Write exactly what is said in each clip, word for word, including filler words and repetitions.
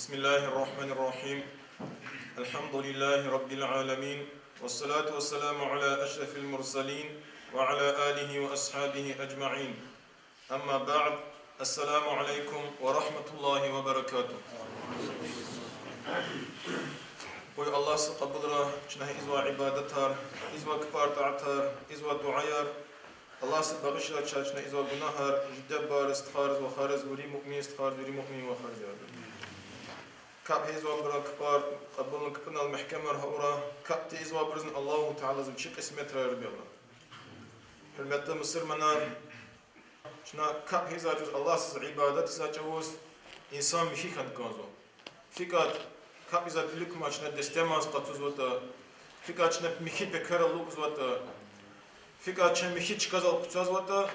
بسم الله الرحمن الرحيم. الحمد لله رب العالمين. والصلاة والسلام على أشرف المرسلين وعلى آله وأصحابه أجمعين. أما بعد. السلام عليكم ورحمة الله وبركاته. Къуй Аллагьса кьабулрай чна ийизвай ибадатар, ийизвай кпӀар-тӀаатар, ийизвай дуьаяр. Аллагьса багъишрай чна ийизвай гунагьар, жидебариз, стхайриз, вахариз, вири муъмин стхайриз, вири муъмин вахариз, я Рабби. КапӀ ийизвайбурун кпӀар кьабулун кпӀунал мягькемар авурай, капӀ тийизвайбурузни Аллагьу Таалади вичи кьисметрай, я Рабби Аллагь. Гьуьрметлу мусурманар, чна капӀ ийизвай чӀавуз, Аллагьсиз ибадат ийизвай чӀавуз инсан михьи хьана кӀанзава. ФикӀа капӀ ийизвай вилик кума чна дестемаз къачузватӀа, фикӀа чна михьи пекер алукӀзаватӀа, фикӀа чна михьи чкадал къуцазватӀа,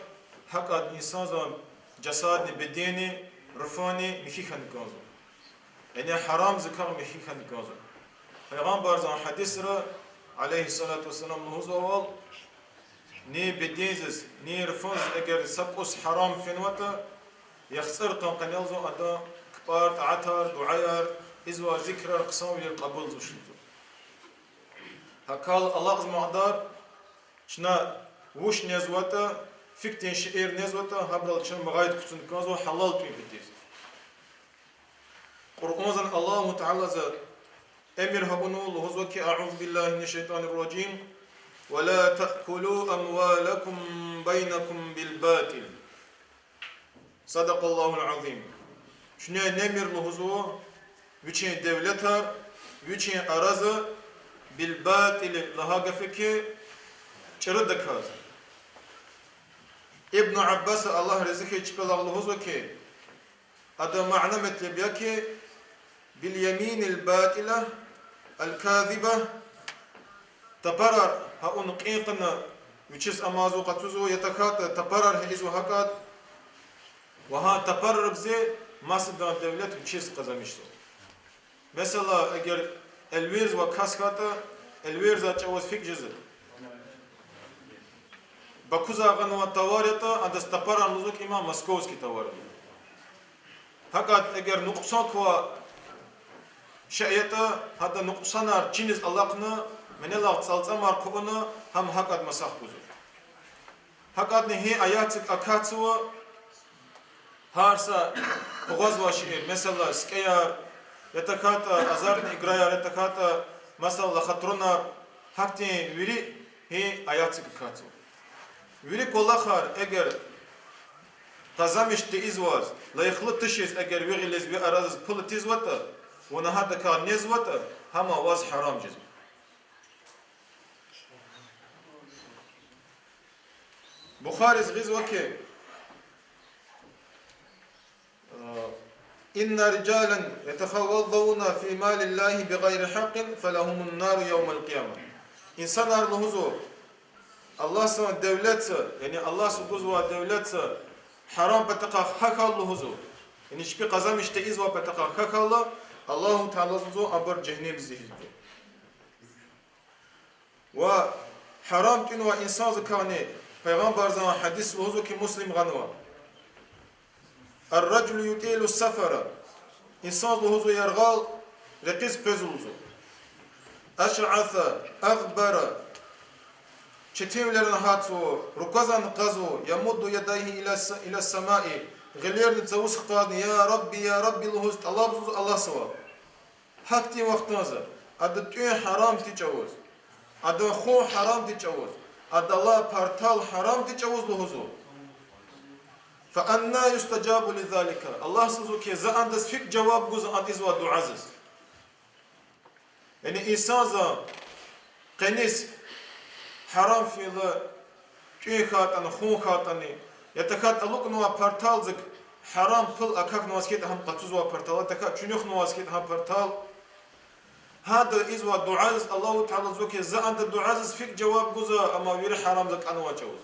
гьакӀа инсанзан жасадни, беденни, руфани михьи хьана кӀанзава. Яни гьарамзикай михьи хьана кӀанзава. Пайгъамбарзан гьадисра, عليه الصلاة والسلام, лугьузвайвал, ни бедензиз, ни руфунзиз эгер са кӀус гьарам фенватӀа, яхцӀур къан къенелзава адан кпӀар, тӀаатар, дуьаяр, ийизвай зикрар, хъсанвилер кьабулзавач лугьузва. ГьакӀ хьайила алакьзамай кьадар чна вуч незватӀа, фикдин шейэр незватӀа, гьабурал чна магъайд хъувуна кӀанзава гьалал тӀуьн патал. Къуръанзан Аллагьу Таалади эмир авунва, лугьузва хьи: أعوذ بالله من الشيطان الرجيم. ولا تأكلوا أموالكم بينكم بالباطل. صدق الله العظيم. Куьне немир, лугьузва, вичин девлетар вичин арада بالباطل лагьай гаф хьи, чӀурудаказ. Ибну Аббаса, Аллагь рази хьуй чпелай, лугьузва хьи, адан мана-метлеб я хьи, باليمين الباطلة الكاذبة, тапарар гьа авун кьин кьуна вичиз амазу къачузва, я тахьайтӀа тапарар гьаизва гьакӀад, ва гьа тапарарбуруз масадан девлет вичиз къазанмишзава. Месела, эгер элверзавай кас хьайитӀа, элверзавай чӀавуз фикӀ жезва. Бакуда гъанвай товар ятӀа, адаз тапарар лугьузва хьи, им московский товар я. ГьакӀад эгер нукьсан квай шей ятӀа, гьадан нукьсанар чиниз алахъна, менелай цӀалцӀамар хъувуна, гьам гьакӀад маса гузва. ГьакӀадни гьи аятдик акатзава, гьар са къугъвазвай шейэр, месела, сикӀеяр, я тахьайтӀа азартный играяр, я тахьайтӀа, месела, лохотронар, гьахьтин вири гьи аятдик акатзава. Вири кӀвалахар эгер къазанмиш тийизваз, лайихлу тушиз эгер ви гъилиз, ви арадиз пул атизватӀа, вуна гьадакай незватӀа, гьам ваз гьарам жезва. Бухариз гъизва хьи, إن رجالا يتخوضون في مال الله بغير حق فلهم النار يوم القيامة. Инсанар, лугьузва, Аллагьсан девлетда, яни Аллагьса гузвай девлетда гьарам патахъай хьайила, лугьузва, яни чпи къазанмиш тийизвай патахъай хьайила, Аллагьу Таалади, лугьузва, абур жегьеннемдиз ийизва. Ва гьарам тӀуьнвай инсанзикайни Пайгъамбарзан гьадис лугьузва хьи, Муслим гъанва: الرجل يطيل السفر. Инсан, лугьузва, яргъал рекьиз къвезва, лугьузва. أشعث أغبر. Четинвилерин гьатзава, руквазни кьазва, يمد يديه إلى الس-، إلى السماء. Гъилерни цавуз хкажна, я Рабби, я Рабби лугьуз тӀалабзава Аллагьсавай. Гьахьтин вахтунда, адан тӀуьн гьарам тир чӀавуз, адан хъун гьарам тир чӀавуз, адалай партал гьарам тир чӀавуз, лугьузва. فأنى يستجاب لذلك. Аллагьса лугьузва хьи, за адаз фикӀ жаваб гузва ада ийизвай дуьазиз. Яни инсанзан къенез гьарам фейила, тӀуьн хьайитӀани, хъун хьайитӀани, я тахьайтӀа алукӀнавай парталдик гьарам пул акахьнаваз хьайитӀа гьам къачузвай партал, я тахьайтӀа чуьнуьхнаваз хьайитӀа гьам партал, гьада ийизвай дуьазиз Аллагьу Таалади лугьузва хьи, за адан дуьазиз фикӀ жаваб гузва, амма вири гьарамда кӀанвай чӀавуз.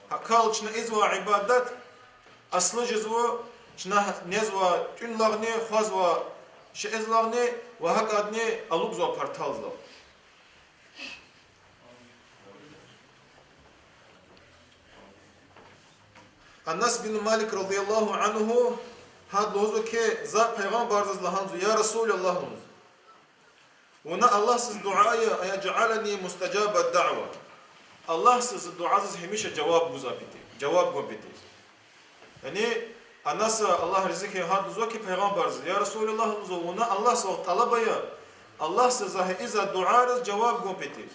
ГьакӀ хьайила чна ийизвай ибадат аслу жезва чна незвай тӀуьнлайни, хъвазвай шейэрилайни ва гьакӀадни алукӀзавай парталдилай. Анас бин Малик رضي الله عنه Гьада лугьузва хьи, за пайгъамбарзаз лагьанзва: يا رسول الله, лугьузва, вуна Аллагьсаз дуьа ая, أن يجعلني مستجاب الدعوة. Аллагьсаз зи дуьазаз гьамиша жаваб гузвай пи-, жаваб гун патал. Яни Анаса, Аллагь рази хьуй, гьада лугьузва хьи пайгъамбарзаз: يا رسول الله, лугьузва, вуна Аллагьсавай тӀалаб ая, Аллагьсаз за ийизвай дуьазаз жаваб гун патал.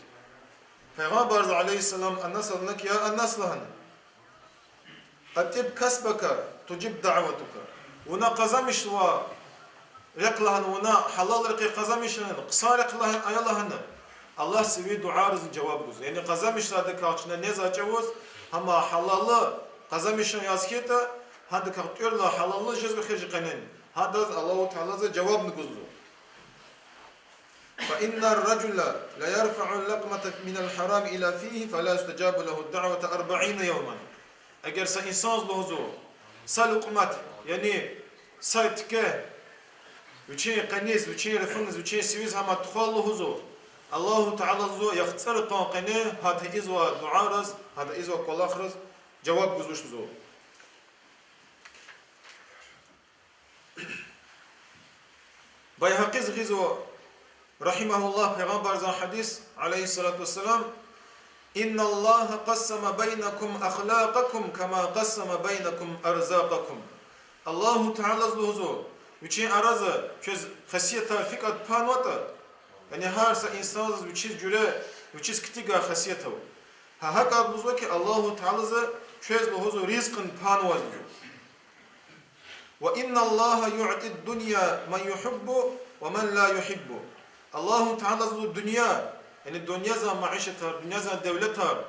Пайгъамбарза, عليه السلام, Анасаз лагьана хьи: يا أنس, лагьана, أطب كسبك تجب دعوتك. Вуна къазанмишзавай рехъ, лагьана, вуна гьалал рекье къазанмиш, лагьана, хъсан рехъ, лагьана, ая, лагьана, Аллагьса ви дуьазазни жаваб гузва. Яни къазанмишзавайдакай чна незвай чӀавуз, гьам гьалаллу къазанмиш яз хьайитӀа, гьадакай тӀуьрла гьалаллу жезва хьи жи къенен, гьадаз Аллагьу Таалади жавабни гузва. فإن الرجل ليرفع اللقمة من الحرام إلى فيه فلا يستجاب له الدعوة أربعين يوما. Эгер са инсанза, лугьузва, са лукьмат, яни са тике вичин къенез, вичин руфуниз, вичин сивиз гьам тухвайла, лугьузва, Аллагьу Таалади, лугьузва, яхцӀур къан къене гьада ийизвай дуьазаз, гьада ийизвай кӀвалахриз жаваб гузвач, лугьузва. Байгьакъиди гъизва, رحمه الله, пайгъамбарзан гьадис, عليه الصلاة والسلام: إن الله قسم بينكم أخلاقكم كما قسم بينكم أرزاقكم. Аллагьу Таалади, лугьузва, вичин арада квез хесетар гьикӀ ада панватӀа, яни гьар са инсанзаз вичиз жуьре, вичиз китигай хесет ава, гьа гьакӀ ада, лугьузва хьи, Аллагьу Таалади квез, лугьузва, ризкьни панвай, лугьузва. وإن الله يعطي الدنيا من يحب ومن لا يحب. Аллагьу Таалади, лугьузва, дуьнья, яни дуьньязан майишатар, дуьньязан девлетар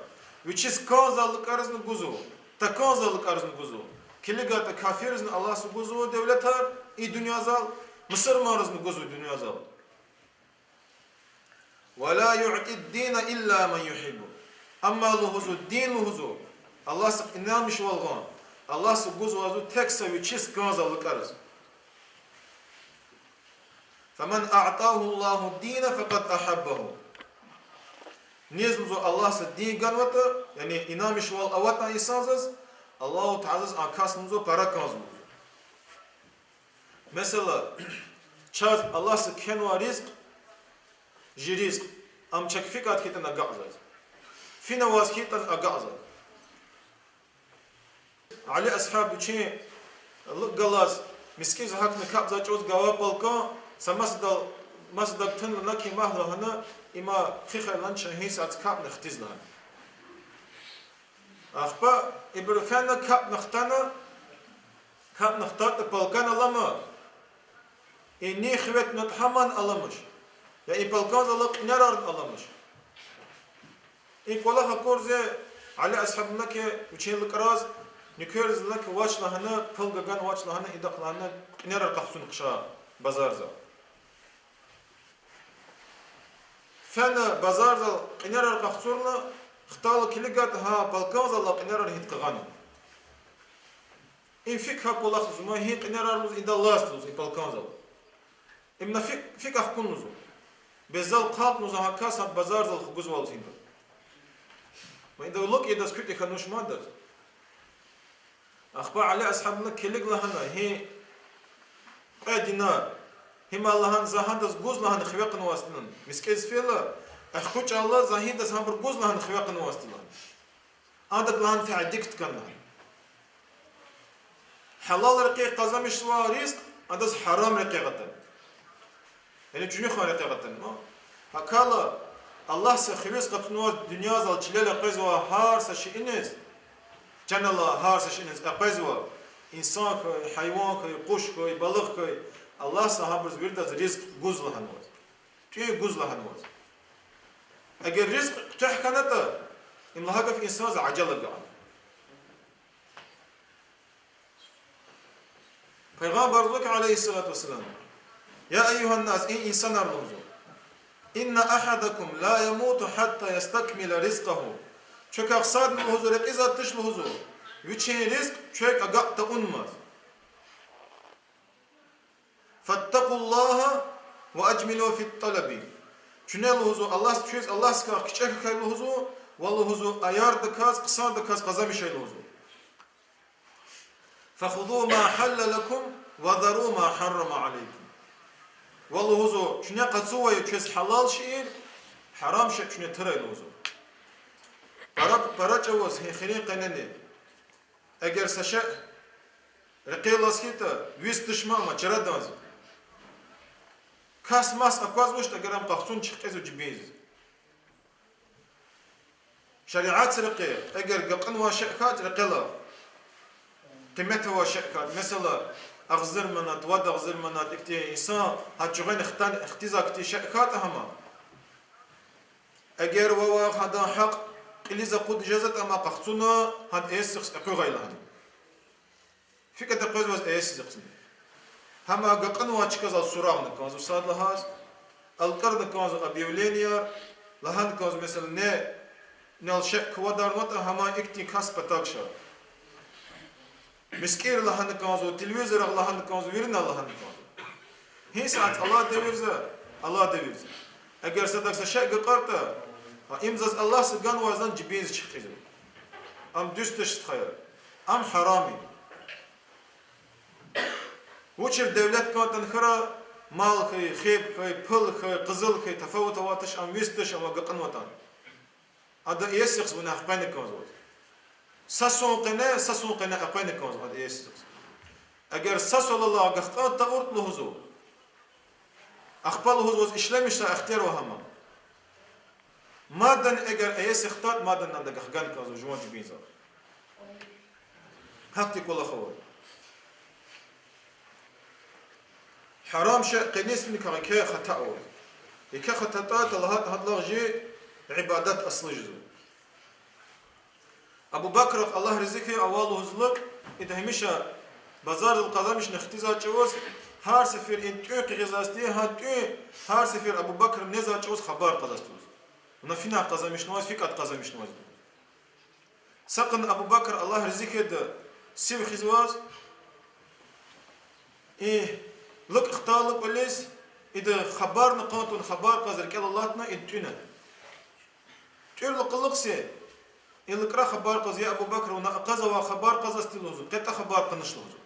вичиз кӀанзавай лукӀаризни гузва, такӀанзавай лукӀаризни гузва. КилигайтӀа, кафирризни Аллагьди гузва девлетар и дуьньязал, мусурманризни гузва дуьньязал. ولا يعطي الدين إلا من يحب. Амма, лугьузва, дин, лугьузва, Аллагьдихъ инанмишвал гъун, Аллагьди гузвай, лугьузва, тек са вичиз кӀанзавай лукӀариз. فمن أعطاه الله الدين فقد أحبه. Низ, лугьузва, Аллагьди дин ганватӀа, яни инанмишвал аватӀа инсандиз, Аллагьу Таалади а касдиз пара кӀанзава, лугьузва. Месела, чаз Аллагьди кхьенвай ризкь, жи ризкь, ам чак фикӀад хьайитӀани агакьзава, финаваз хьайитӀани агакьзава. Али асгьаб вичин лукӀ галаз мискӀиндиз гьахьна капӀзавай чӀавуз гвай палкан са масадал, масадав тунна, лагьана хьи, магь, лагьана, им хихьайла чна гьи сятда капӀна хтиз, лагьана. Ахпа ибуру фена капӀна хтана, капӀна хтайтӀа палкан алама, и нин хиве тунватӀа гьамни аламач, я и палкандал алай кьинерарни аламач. И кӀвалах акурла Али асгьабди лагьана хьи вичин лукӀраз, нуькердиз лагьана хьи, вач, лагьана, пул гагана, вач, лагьана, идахъ, лагьана, кьинерар къахцун хъша базарзал. Фена базарзал кьинерар къахцурла, хтайла килигайтӀа гьа палкандал алай кьинерар гьидакай гъана. Им фикӀ гьа кӀвалах, лугьузва, ман гьи кьинерар, лугьузва, идалай алаз, лугьузва, и палкандал. Им на фикӀ, фикӀ ахкун, лугьузва. Бес зал хъалтна, лугьузва, гьа кас гьа базарзал хгузвал, лугьузва, инда. Ва инда лукӀ ийиз куьтӀи хьануш мадаз. Ахпа Али асгьабди лагьана, килиг, лагьана, гьи кьве динар, гьим, лагьана, за гьадаз гуз, лагьана, хиве къанвайди, мискӀиндиз фейила, эхкъечӀайла за гьидаз гьабур гуз, лагьана, хиве къанвайди, лагьана. Адак, лагьана, тадик тукӀан, лагьана. Гьалал рекье къазанмишзавай ризкь адаз гьарам рекье атана. Яни чуьнуьхай рекье атана. ГьакӀ хьайила, Аллагьди хивез къачунвай дуьньязал чилел къвезвай гьар са шейиниз, чан алай гьар са шейиниз къвезвай, инсан хьуй, гьайван хьуй, къуш хьуй, балугъ хьуй, Аллагьди гьабуруз виридаз ризкь гуз лагьанваз, тӀуьн гуз лагьанваз. Эгер ризкь куьтягь хьанатӀа, им лагьай гаф инсандиз ажал агакьна. Пайгъамбарди лугьузва хьи, عليه الصلاة والسلام: يا أيها الناس, эй инсанар, лугьузва, إن أحدكم لا يموت حتى يستكمل رزقه. Квекай садни, лугьузва, рекьизвайди туш, лугьузва, вичин ризкь квекай агакь тавунмаз. فاتقوا الله وأجملوا في الطلب. Куьне, лугьузва, Аллагьди квез, Аллагьдикай кичӀе хьухь, лугьузва, ва, лугьузва, аярдаказ, хъсандаказ къазанмиш хьухь, лугьузва. فخذوا ما حل لكم وذروا ما حرم عليكم. Ва лугьузва, куьне къачузвай квез гьалал шейэр, гьарам шей куьне турай лугьузва. Пара, пара чӀавуз гьи хирин къенени, эгер са шей рекьелаз хьайитӀа, виз туш ман ама чараданзи. Кас-мас аквазвачтӀа, эгер ам къахцун чуьхкьезва жибиндиз. Шариатдин рекье, эгер гекъинвай шей хьайитӀа рекьелай, къимет авай шей хьайитӀа, месела, агъзур манат, вад агъзур манат, ихьтин инсан гьа чуьгъуьна хтан, хтиз акъатдай шей хьайитӀа гьам, эгер вавай гьадан гьахъ кьилиз акъудиз жезватӀа, ам къахцуна, гьада иесихъ экъуьгъай лагьана. ФикӀ атайла къвезвай иесихъни. Гьам гекъинвай чкадал сурагъна кӀанзава сад лагьайди, алкӀурна кӀанзава объявленияр, лагьана кӀанзава, месела, не, нел шей квадарнаватӀа, гьам ихьтин кас патав ша. МискӀинра лагьана кӀанзава, телевизорра лагьана кӀанзава, виринал лагьана кӀанзава. Гьи сятда алай девирда, алай девирда, эгер садак са шей гекъигайтӀа, им заз Аллагьди ганвай заз жибиндиз чуьхкьизва. Ам дуьз туш, стхаяр. Ам гьарам я. Вучтин девлет кӀантӀани хьурай, мал хьуй, хеб хьуй, пул хьуй, къизил хьуй, тафават авайди туш, ам виз туш, ам гекъинватӀани. Адан иесихъ вуна къвена кӀанзава. Са сувун къене, са сувун къене къвена кӀанзава адан иесихъ. Эгер са сувал алай гахкӀан тавуртӀа лугьузва, ахпа лугьузва ваз ишлемишзавай ихтияр ава гьам. Мадни эгер иесихъ хтайтӀа, мадни адан гахгана кӀанзава жуван жибинзавай. Гьахьтин кӀвалах ава. Гьарам шей къенез финикай еке хата ава. Еке хата атайтӀа, лагьайтӀа, гьадалай жи ибадат аслу жезва. Абу Бакрахъ, Аллагь рази хьуй, авай лугьузва лукӀ, ида гьамиша базардал къазанмишна хтизвай чӀавуз, гьар сефер и тӀуьн къигизвайди, гьа тӀуьн гьар сефер Абу Бакра незвай чӀавуз хабар кьазвайди лугьузва. Вуна финай къазанмишнаваз, фикьад къазанмишнаваз. Са къене Абу Бакр, Аллагь рази хьуй, сив хуьзвай, и лукӀ хтайла кӀвализ, ида хабарни кьан тавуна, хабар кьаз рикӀелай алатна, ида тӀуьна. ТӀуьрла кьулухъ са, и лукӀра хабар кьаз: я Абу Бакр, вуна акъвазавай хабар кьазвайди лугьузва, къе тӀа хабар кьанач лугьузва.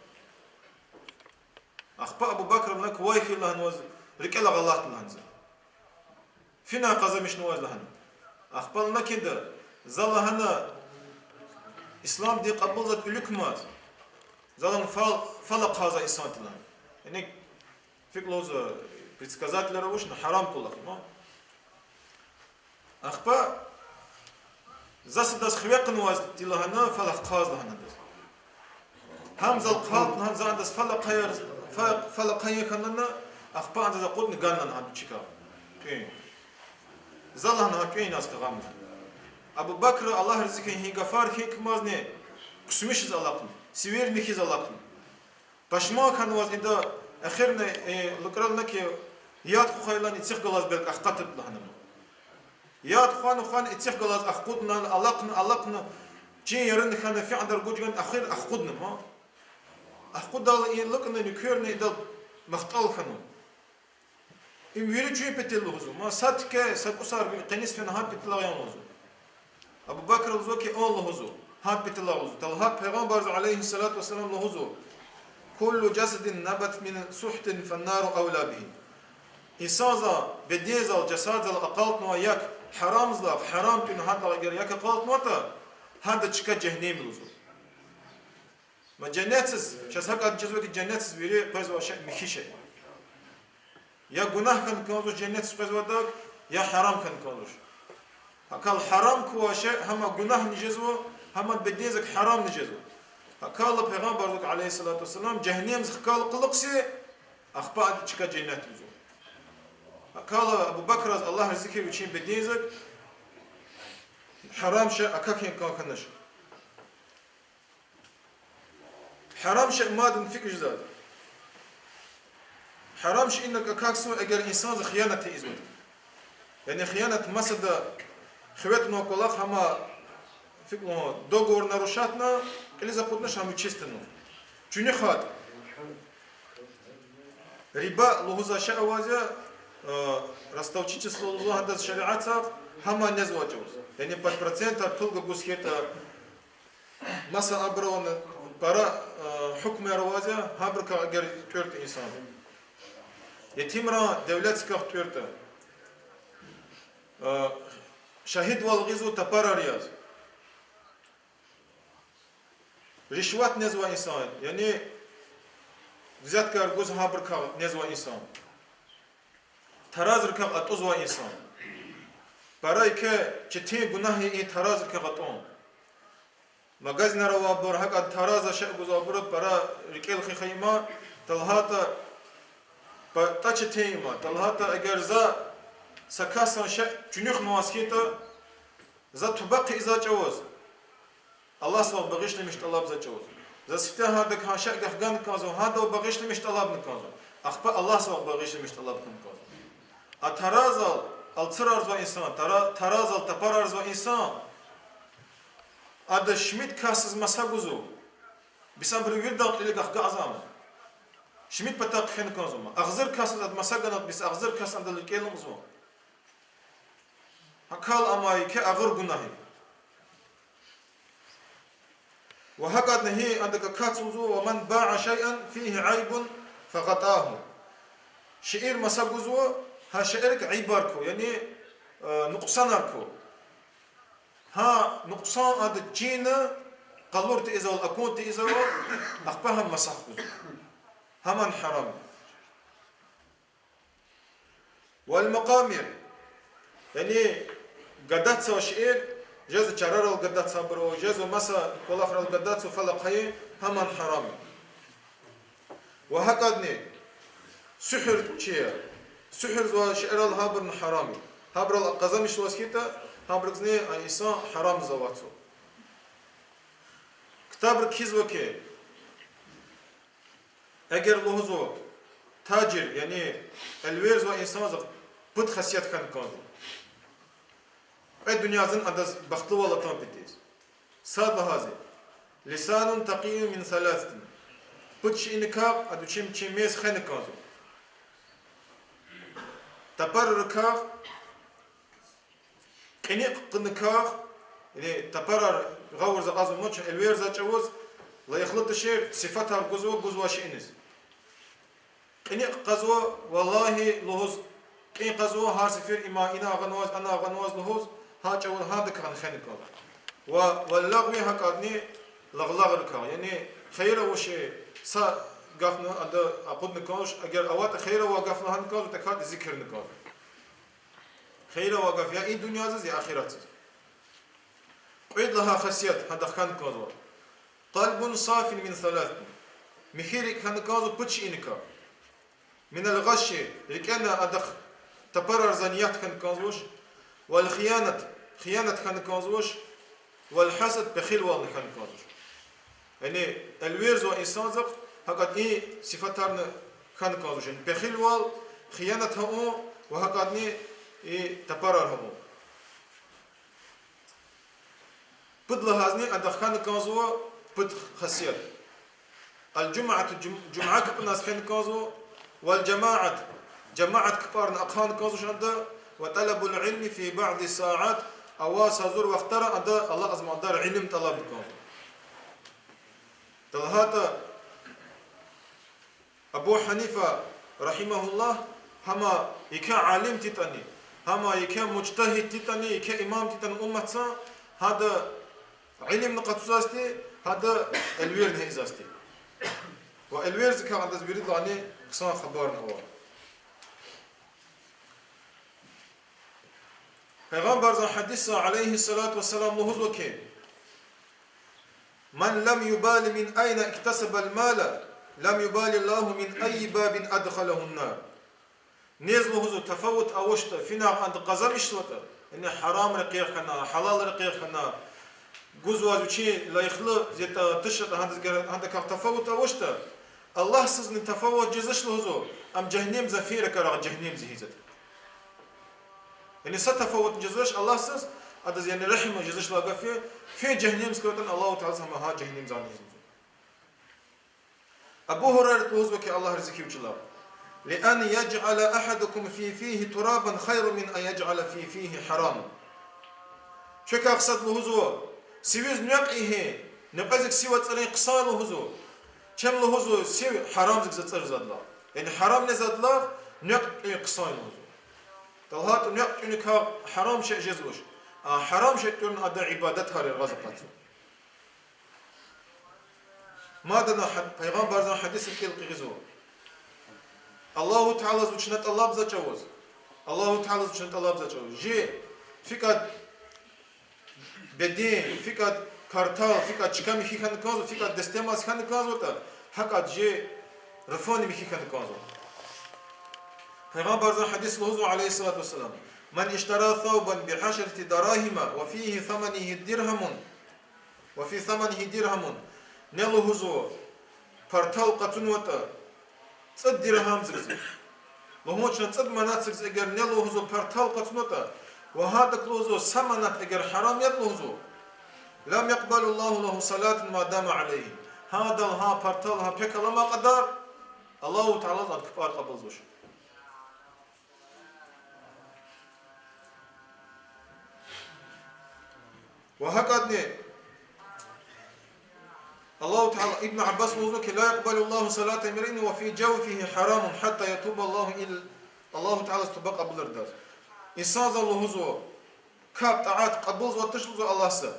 Ахпа Абу Бакра лагьана: квай хьи, лагьана, ваз рикӀелай алатна, лагьана, за. Финай къазанмишнаваз, лагьана. Ахпа лагьана: кӀанда, за, лагьана, ислам дин кьабулзавайди виликамаз, за, лагьана, фал, фал ахъайзавай инсан тир, лагьана. Яни, фикир лугьузва, предсказателар авачни, гьарам кӀвалах я ман. Ахпа за садаз хиве кьунвайди тир, лагьана, фал ахъайзавай, лагьана, адаз. Гьам зал хъалтна, гьам за адаз фал ахъаяр, фа-, фал ахъая хьана, ахпа адаз акъудна гана, лагьана, гьа чка, тӀуьн. За, лагьана, гьа тӀуьн инал къагъана. Абу Бакра, Аллагь рази хьуй, гьи гафар хьайитӀа кумазни, ксмишиз алахъна, сивер михьиз алахъна. Пашман хьанваз ида, эхирни, э, лукӀрал лагьана хьи, яд хъвахайла ицихъ галаз белки ахкъатда, лагьана ман. Яд хъвана-хъвана ицихъ галаз ахкъудна, алахъна, алахъна, чин яран хьана, фидар гужган, эхир ахкъудна ман. Ахкъудайла и лукӀни нуькерни идал мягьтел хьана. Им вири чуьн патал лугьузва, ма са тике, са кӀусар къенез фена гьа патал ян лугьузва. Абу Бакра лугьузва хьи, ан лугьузва, гьа патал лугьузва. Талгьа Пайгъамбарза, عليه الصلاة والسلام, лугьузва: كل جسد نبت من سحت فالنار أولى به. Инсанза бедензал, жасадзал акъалтнавай як гьарамзлай, гьарам тӀуьна гьадалай эгер як акъалтнаватӀа, гьада чка жегьеннем я лугьузва. Ма женнетдиз, чаз гьакӀ чизва хьи, женнетдиз вири къвезвай шей михьи шей. Я гунагь хьана кӀанзавач женнетдиз къвезвайдак, я гьарам хьана кӀанзавач. ГьакӀ хьайила гьарам квай шей гьам гунагьни жезва, гьам бедензак гьарамни жезва. ГьакӀ хьайила Пайгъамбарза, عليه الصلاة والسلام, жегьеннемдиз хкайла кьулухъ са, ахпа ада чка женнет я лугьузва. ГьакӀ хьайила Абу Бакраз, Аллагь рази хьуй, вичин бедензак гьарам шей акахьун кӀан хьанач. Гьарам шей мадни фикӀ жезва. Гьарам шей инаг акахьзава, эгер инсанза хиянат ийизватӀа. Яни хиянат масада хиве тунвай кӀвалах, гьам, фикӀ лугьун, договор нарушатна, кьилиз акъуднач, гьам вичиз тунва. ЧуьнуьхайтӀа. Риба лугьузвай шей авазва, э, ростовщичество лугьузва гьадаз шариатда, гьам незвай чӀавуз. Яни под процентар пул гуз хьайитӀа, маса абурувна, Пара, э, гьукумар аваз я, гьабурукай эгер тӀуьртӀа инсан. Етимрин девлетдикай тӀуьртӀа. Э, шагьидвал гъизва тапарар яз. Ришват незвай инсан, яни взяткаяр гуз гьабурукай незвай инсан. Таразрикай атӀузвай инсан. Пара еке четин гунагь я и таразрикай атӀун. Магазинар авайбур гьакӀ тараз шей гузвайбур пара рикӀел хуьх има, талгьайтӀа, патахъай четин има, талгьайтӀа эгер за са касдин шей чуьнуьхнаваз хьайитӀа, за туба хъийизвай чӀавуз, Аллагьдивай багъишламиш тӀалабзавай чӀавуз. За сифте гьадакай шей гаф гана кӀанзава, гьадавай багъишламиш тӀалабна кӀанзава. Ахпа Аллагьдивай багъишламиш тӀалаб хьана кӀанзава. А таразал алцурарзавай инсан, тара-, таразал тапарарзавай инсан, ада шумуд касдиз маса гузва. Бес абуру виридан кьилел гахгазама. Шумуд патахъ хъфена кӀанзава. Агъзур касдиз ада маса гана, бес агъзур касди адал рикӀел амукьзава. Гьакал ама еке агъзур гунагь я. Ва гьакӀадни гьи адак акатзава, ومن باع شيئا فيه عيب فغطاه. Шейэр маса гузва, гьа шейэрик айибар ква, яни, э, нукьсанар ква. Гьа нукьсан ада чина къалур тийизвайвал, акун тийизвайвал, ахпа гьам маса гузва. Гьамни гьарам я. والمقامير. Яни гадатзавай шейэр, жезва чарарал гадатзавайбур, жезва маса кӀвалахрал гадатзавай фалахъай, гьамни гьарам я. Ва гьакӀадни суьгьуьрчияр, суьгьуьрзавай шейэрал гьабурни гьарам я. Гьабурал къазанмишзаваз хьайитӀа, гьабурузни а инсан гьарамзаватзава. Ктабра кхьизва хьи, эгер лугьузва, тажир, яни элверзавай инсанзахъ пуд хасият хьана кӀанзава. Кьве дуьньязин адаз бахтлувал атун патал. Сад лагьайди, لسان تقي من ثلاث. Пуд шейиникай ада вичин, вичин мез хвена кӀанзава. Тапарарикай, кьиникь хьуникай, яни тапарар гъавурда акьазва ман, чун элверзавай чӀавуз, лайихлу тушир сифатар гузва, гузвай шейиниз. Кьиникь кьазва, валлагьи, лугьуз, кьин кьазва, гьар сефер има ина агъанваз, ана агъанваз лугьуз, гьа чӀавуз гьадакай хвена кӀанзава. Ва, واللغو, гьакӀадни лагълагърикай, яни хийир авачир са гафни ада акъудна кӀанзавач, эгер аватӀа хийир авай гаф лагьана кӀанзава, тахьайтӀа зикирна кӀанзава. Хийир авай гаф я и дуьньядиз, я ахиратдиз. Кьвед лагьай хасият гьадахъ хьана кӀанзава. قلب صاف من ثلاث. Михьи рикӀ хьана кӀанзава пуд шейиникай. من الغش, рикӀена адахъ тапарарзавай ният хьана кӀанзавач, والخيانة, хиянат хьана кӀанзавач, والحسد, пехилвални хьана кӀанзавач. Яни элверзавай инсанзахъ гьакӀад и сифатарни хьана кӀанзавач. Яни пехилвал, хиянат авун ва гьакӀадни и тапарар авун. Пуд лагьайдини адахъ хьана кӀанзава пуд хасият. الجمعة, жум-, жуьмя капӀуназ фена кӀанзава, والجماعة, жамаат капӀарни ахъайна кӀанзавач ада, وطلب العلم في بعض الساعات, аваз гьазур вахтара ада алакьзамандара илим тӀалабна кӀанзава. ТалгьайтӀа Абу Гьанифа, رحمه الله, гьам еке алим тиртӀани, гьам еке мужтагьид тиртӀани, еке имам тиртӀани умматдин, гьада илимни къачузвайди, гьада элверни ийизвайди. Ва элвердикай адаз виридалайни хъсан хабарни ава. Пайгъамбарзан гьадисда, عليه الصلاة والسلام, лугьузва хьи: من لم يبال من أين اكتسب المال، لم يبال الله من أي باب أدخله النار. Нез, лугьузва, тафават авачтӀа, финагъ ада къазанмишзаватӀа, яни гьарам рекьяй хьана, гьалал рекьяй хьана, гузвай вичин лайихлу ятӀа, туш ятӀа, гьадаз гера-, гьадакай тафават авачтӀа, Аллагьдизни тафават жезвач, лугьузва, ам жегьеннемдин фин ракӀарагъ жегьеннемдиз ийизватӀа. Яни са тафаватни жезвач Аллагьдиз, адаз, яни регьим жезвач лагьай гаф я, фин жегьеннемдиз квайтӀани Аллагьу Таалади гьам гьа жегьеннемдиз ийизва. Абу Гьурайрат лугьузва хьи, Аллагь рази хьуй вичелай: لأن يجعل أحدكم في فيه ترابا خير من أن يجعل في فيه حراما. Квекай сад, лугьузва, сивиз нуькӀ ийин, Некьвезик сив ацӀурун хъсан я лугьузва. Чеб лугьузва сив гьарамзик ацӀур задла. Яни гьарам не задла, некь тӀуьн хъсан я лугьузва. ТӀа лагьайтӀа некь тӀуьникай гьарам шей жезвач. А гьарам шей тӀуьрна ада ибадатар яргъаз акъатзава. Мадни гьа-, Пайгъамбарзан гьадисра кӀел къигъизва. Аллагьу Таалади вична тӀалабзавай чӀавуз. Аллагьу Таалади вична тӀалабзавай чӀавуз. Жи фикӀад беден, фикӀад партал, фикӀад чка михьи хьана кӀанзава, фикӀад дестемаз хьана кӀанзаватӀа, гьакӀад жи руфунни михьи хьана кӀанзава. Пайгъамбарзан гьадис лугьузва, عليه الصلاة والسلام: من اشترى ثوبا بعشرة دراهم وفيه ثمنه درهم وفي ثمنه درهم. Не лугьузва партал къачунватӀа цӀуд диргьамзикзи, лугьун чна цӀуд манатзикзи эгер не лугьузва партал къачунватӀа, ва гьадак лугьузва са манат эгер гьарам ятӀа лугьузва, لم يقبل الله له صلاة ما دام عليه. Гьадал гьа партал гьа пек алама кьадар, Аллагьу Таалади адан кпӀар кьабулзавач. Ва гьакӀадни Аллагьу Таала, Ибн Аббас лугьузва хьи: لا يقبل الله صلاة امرئ وفي جوفه حرام حتى يتوب الله إلى. Аллагьу Таалади туба кьабулардач. Инсанзан лугьузва капӀ, тӀаат кьабулзавач лугьузва Аллагьса,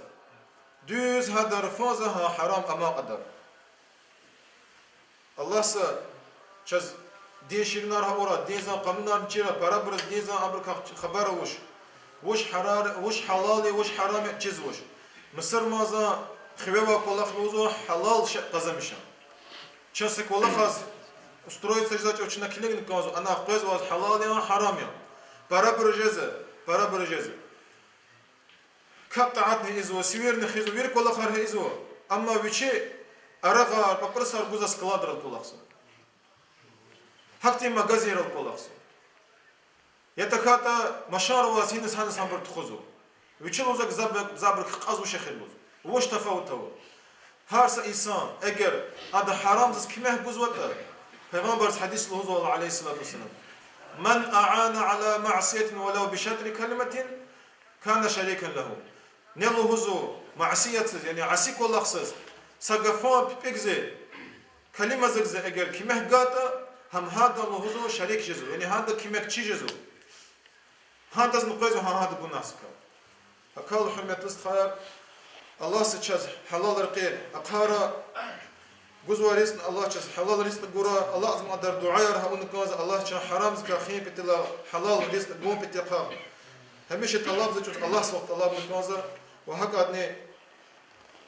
дуьз гьадан руфунза гьа гьарам ама кьадар. Аллагьса чаз дин ширинар гьа авурай, динзан къанунарни чирай, парабуруз динзан абурукай хабар авуш, вуч гьарар-, вуч гьалал я, вуч гьарам я чизвач. Мусурманзан хиве авай кӀвалах лугьузва гьалал шей къазанмишун. Чаз са кӀвалахаз устроиться жезвай чӀавуз чна килигна кӀанзава, анай къвезва гьалал яни гьарам яни. Парабур жезва, парабур жезва. КапӀ-тӀаатни ийизва, сивирни хуьзва, вири кӀвалахар ийизва. Амма вичи арагъар, папиросар гузвай складрал кӀвалахзава. Гьахьтин магазинрал кӀвалахзава. Я тахьайтӀа машинар аваз гьиниз гьаниз гьабур тухузва. Вичи лугьузва гзафбуру, гзафбуру кьазвай шехьи лугьузва. Вуч тафават ава? Гьар са инсан, эгер ада гьарамдиз куьмек гузватӀа, Пайгъамбарзан гьадис лугьузва, عليه الصلاة والسلام: من أعان على معصية ولو بشطر كلمة كان شريكا له. Не лугьузва масиятсиз, яни аси кӀвалахсиз, са гафун пипӀигзи, калимазикзи эгер куьмек гайитӀа, гьам гьадан лугьузва шарик жезва, яни гьадан куьмекчи жезва. Гьадазни къвезва гьа гьадан гунагьдикай. Гьакӏ хьайила, гьуьрметлу стхаяр, Аллагьса чаз гьалал рекье ахъайрай, гузвай ризкьни Аллагь чаз гьалал ризкьи гурай, Аллагьза мукьвадар дуьаяр гьа авуна кӏанзава, Аллагь чун гьарамдикай хуьн патал, гьалал ризкьи гун патал. Гьамиша тӏалабзавай чӏавуз Аллагьсавай тӏалабна кӏанзава, ва гьакӏадни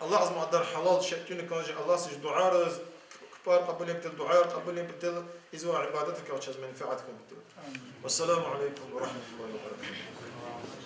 Аллагьза мукьвадар гьалал шей тӏуьна кӏанзава, Аллагьса чи дуьаяр, кпӏар кьабулун патал, дуьаяр кьабулун патал, ийизвай ибадатрикай чаз менфят хьун патал. Вассаламу алейкум ва рахматуллагьи ва баракатугь.